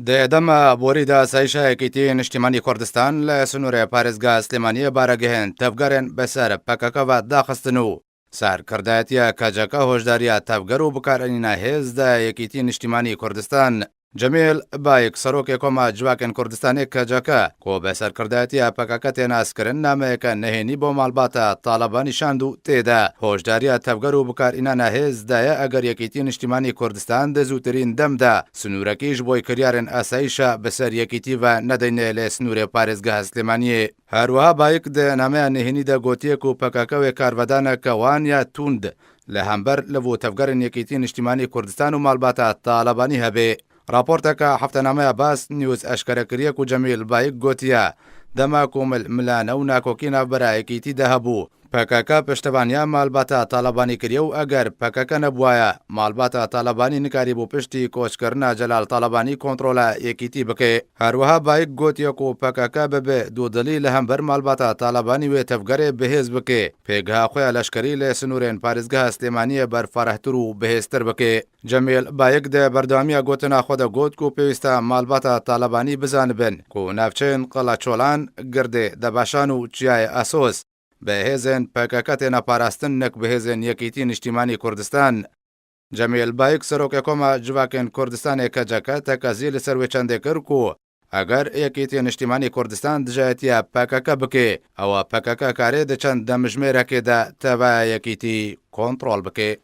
Di dema borî de Asayîşa Yekîtî Niştîmanî Kurdistan li sinûrê parêzgeha Silêmaniyê baregehên tevgerên bi ser pkk ve daxistin û serkirdayetiya KCK hojdariya tevger û bikaranîna hêz da Yekîtî Niştîmanî Kurdistan. Cemîl Bayik, Serokê Koma Civakên Kurdistanê, KCK, ku bi serkirdayetiya pkk tê naskirin, nameyeke nehênî bo malbata Talebanî şand û tê de hojdariya tevger û bikaranîna hêz daye eger Yekîtî Niştîmanî Kurdistan di zûtirîn dem de sinûrekî ji bo kiryarên asayîşa bi ser Yekîtî ve nedeyne li sinûrê parêzgeha Silêmaniyê. Her wiha Bayik di nameya nehênî de gotiye ku pkk wê karvedaneke wan ya tund Li hember liv û tevgerên Yekîtî Niştîmanî Kurdistan û malbata Talebanî hebe. Raporteke heftenameya Bas News eşkere kiriye ku Cemîl Bayik gotiye, Dema ku milmilane û nakokî navbera Yekîtî de hebû, pkk piştevaniya malbata Talebanî kiriye û eger pkk nebûaya, malbata Talebanî nikarîbû piştî koçkirina Celal Talebanî kontrola Yekîtî bike. Her wiha Bayik gotiye ku pkk bibe dûdilî li hember malbata Talebanî wê tevgerê bihêz bike. Pêgeha xwe ya leşkerî li sinûrên parêzgeha Silêmaniyê berfarehtir û bihêztir bike. Cemîl Bayik di berdewamiya gotina xwe de got ku pêwîste malbata Talebanî bizanibin ku navçeyên Qelaçolan, Girdê, Debaşan û Çiyayê Asos bi hêzên pkk têne parastin nek bi hêzên Yekîtî Niştîmanî Kurdistan. Cemîl Bayik Serokê Koma Civakên Kurdistanê KCK tekezî li ser wê çendê kir ku Eger Yekîtî Niştîmanî Kurdistan dijayetiya pkk bike, ewa pkk karê di çend demjimêrekê de tevaya Yekîtî kontrol bike.